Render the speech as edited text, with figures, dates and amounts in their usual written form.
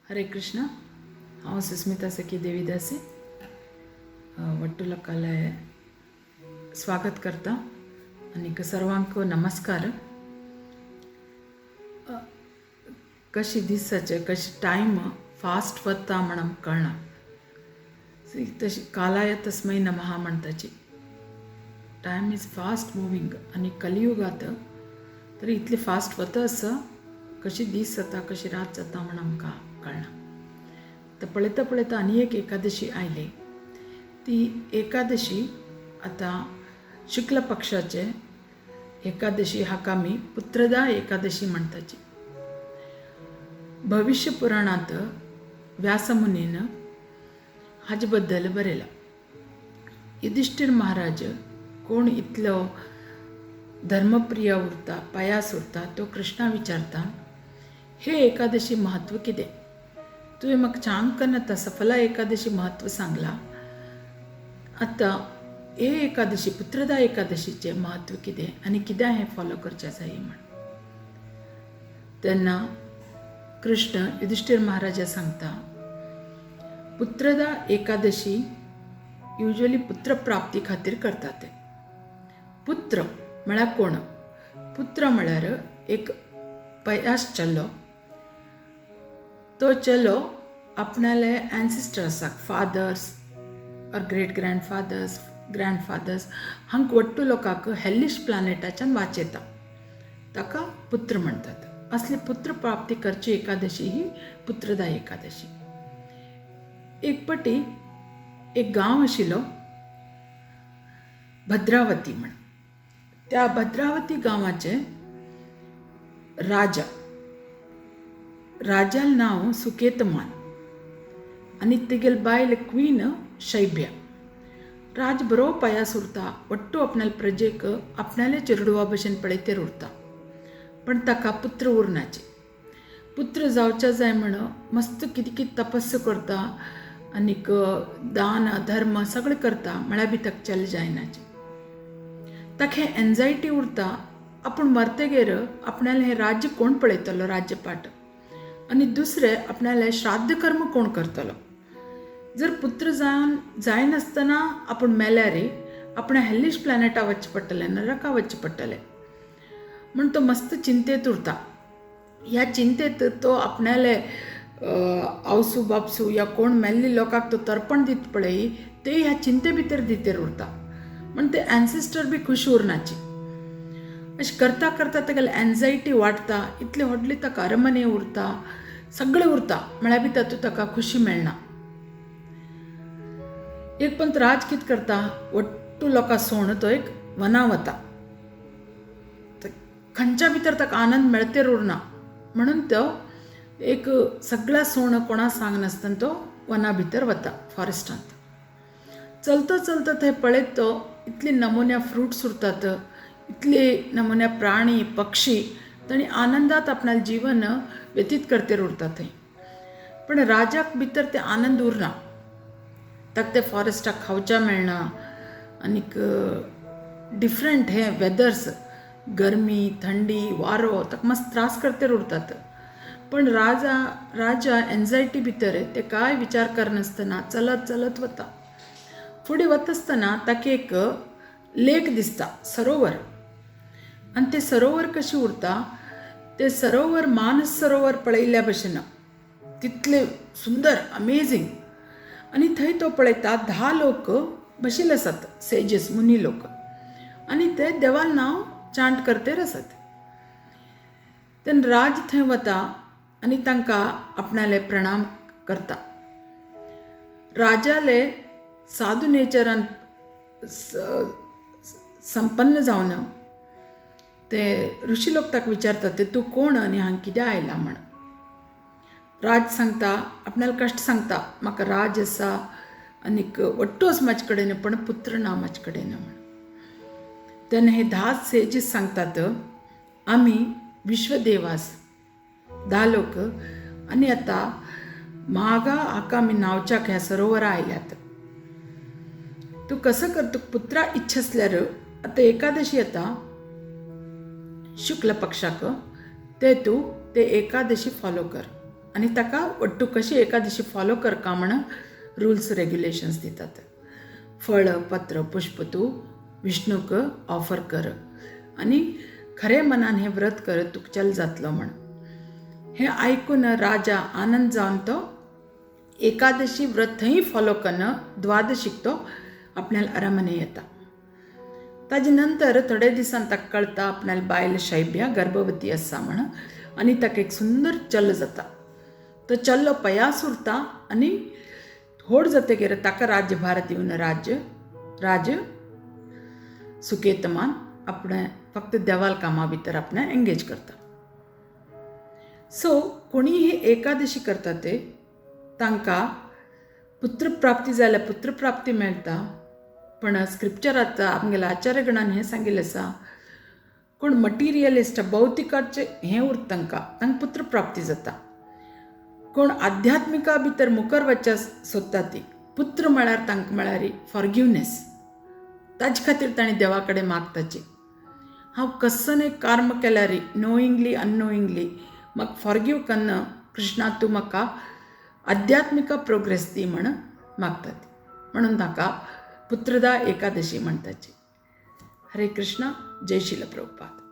हरे कृष्ण. हांव सुस्मिता सखी देवीदासी वट्टू लोकांले स्वागत करता आनीक सर्वांक नमस्कार. कशी दिसाचे कशी टायम फास्ट वता म्हण आमकां कळना. तशी कालाय तस्मै नमः म्हणटाची. टायम is fast moving आनी कलियुगांत तर इतले फास्ट वता आसा, कशी दीस जाता कशी रात जाता म्हण आमकां कळना. तर पळयता पळयता आनी एक एकादशी आयली. ती एकादशी आतां शुक्ल पक्षाचे एकादशी, हाका आमी पुत्रदा एकादशी म्हणटाची. भविश्य पुराणांत व्यासमुनीन हाजे बद्दल बरयलां. युधिश्टीर महाराज कोण इतलो धर्मप्रिय उरता, पायास उरता, तो कृष्णा विचारता, हे एकादशी म्हत्व कितें? तुवें म्हाका चांकन आतां सफला एकादशी म्हत्व सांगलां, आतां हे एकादशी पुत्रदा एकादशीचें म्हत्व कितें आनी कित्याक हें फॉलो करचें जाय म्हण. तेन्ना कृष्ण युधिश्टीर महाराजा सांगता, पुत्रदा एकादशी युजली पुत्र प्राप्ती खातीर करतात ते. पुत्र म्हळ्यार कोण? पुत्र म्हळ्यार एक पयास चलो. तो चलो आपणाले एन्सिस्टर्साक, fathers or great grandfathers, grandfathers हांकां वट्टू लोकांक हेलिश प्लॅनेटाच्यान वाचयता, ताका पुत्र म्हणटात. असली पुत्र प्राप्ती करची एकादशी ही पुत्रदा एकादशी. एक पटी एक गांव आशिल्लो भद्रावती म्हण. त्या भद्रावती गांवाचे राजा, राजाल नांव सुकेतमान आनी तेगेल बायल क्वीन शैब्या. राज बरो पायास उरता, वट्टू आपणाले प्रजेक आपणाले चेरडुवा भशेन पळयतेर उरता, पण ताका पुत्र उरनाचे. पुत्र जावच्या जाय म्हण मस्त कितें कितें तपस्या करता आनीक दान धर्म सगळें करता, म्हळ्यार बी ताका चल जायनाचे. ताका हें एन्जायटी उरता, आपूण मरतगीर आपणालें हें राज्य कोण पळयतलो, राज्यपाट, आनी दुसरें आपणालें श्राद्ध कर्म कोण करतलो. जर पुत्र जावन जायनासतना आपूण मेल्यार आपणें हेलिश प्लॅनेटा वचचें पडटलें, नरका वचचें पडटलें म्हण तो मस्त चिंतेत उरता. ह्या चिंतेत तो आपणाले आवसू बापसू या कोण मेल्ले लोकांक तो तर्पण दित पळय, ते ह्या चिंते भितर दितेर उरता, म्हण ते एन्सिस्टर बी खुश उरनाची. अशें करता करता तागेली एन्जायटी वाडटा, इतली व्हडली ताका अरमने उरता, सगळें उरता, म्हळ्यार बी तातूंत ताका खुशी मेळना. एक पंत राज कितें करता, वट्टू लोकां सोण तो एक वना वता, खंयच्या भितर ताका आनंद मेळतेर उरना म्हणून तो एक सगळ्या सोण कोणा सांगनासतना तो वना भितर वता, फॉरेस्टांत. चलता चलता थंय पळयत तो इतले नमुन्या फ्रुट्स उरतात, इतले नमुन्या प्राणी पक्षी, तांणी आनंदात आपणालें जीवन व्यतीत करतेर उरता थंय. पण राजाक भितर ते आनंद उरना, ताका ते फॉरेस्टाक खावच्या मेळना आनीक डिफरंट हे वेदर्स, गरमी थंडी वारो ताका मस्त त्रास करतेर उरतात. पण राजा राजा एन्जायटी भितर ते कांय विचार करनासतना चलत चलत वता. फुडें वता आसतना ताका एक लेक दिसता, सरोवर. आनी तें सरोवर कशें उरता, तें सरोवर मानस सरोवर पळयल्ल्या भशेन तितलें सुंदर, अमेजींग. आनी थंय तो पळयता 10 लोक बशिल्ले आसात, सेजीस मुनी लोक, आनी ते देवान नांव चांट करतेर आसात. तेन्ना राज थंय वता आनी तांकां आपणाले प्रणाम करता. राजाले साधू नेचरान संपन्न जावन ते ऋषी लोक ताका विचारतात, ते तूं कोण आनी हांगा कित्याक आयला म्हण. राज सांगता, आपणाले कश्ट सांगता, म्हाका राज आसा आनीक वट्टू आसा म्हाजे कडेन, पण पुत्र ना म्हाजे कडेन म्हण. तेन्ना हे 10 सेजीस सांगतात, आमी विश्वदेवास 10 लोक आनी आतां मागा हाका आमी नांवच्याक ह्या सरोवरा आयल्यात. तूं कसो कर, तुका पुत्रा इच्छा आसल्यार आतां एकादशी येता शुक्ल पक्षाक, ते तूं ते एकादशी फॉलो कर. आनी ताका वट्टू कशी एकादशी फॉलो करका म्हण रुल्स रेग्युलेशन्स दितात. फळ पत्र पुष्प तूं विष्णूक ऑफर कर आनी खरे मनान हें व्रत कर, तुका चल जातलो म्हण. हें आयकून राजा आनंद जावन तो एकादशी व्रत थंय फॉलो कन्न द्वादशीक तो आपणाल्या अरमने येता. ताजे नंतर थोडे दिसान ताका कळटा आपणाल्या बायल शैब्या गर्भवती आसा म्हण आनी ताका एक सुंदर चल जाता. तो चल्लो पयास उरता आनी व्हड जातकीर ताका राज्यभार दिवन राज सुकेतमान आपणें फक्त देवाल कामा भितर आपणें एंगेज करता. सो कोणी ही एकादशी करता ते तांकां पुत्रप्राप्ती जाल्यार पुत्रप्राप्ती मेळटा. पण स्क्रिप्चरांत आमगेल्या आचार्यगणान हें सांगिल्लें आसा, कोण मटिरियलिस्ट भौतिकाचें हें उरता तांकां, तांकां पुत्रप्राप्ती जाता. कोण आध्यात्मिका भितर मुखार वचच्या सोदता ती पुत्र म्हळ्यार तांकां म्हळ्यार फॉरगिवनेस, ताजे खातीर ताणें देवा कडेन मागताची. हांव कसने कर्म केल्यार नोइंगली अननोइंगली म्हाका फॉरगीव कन्न कृष्णा तूं म्हाका आध्यात्मिका प्रोग्रेस दी म्हण मागतात. म्हणून ताका पुत्रदा एकादशी म्हणटाची. हरे कृष्णा, जय श्रील प्रभुपाद.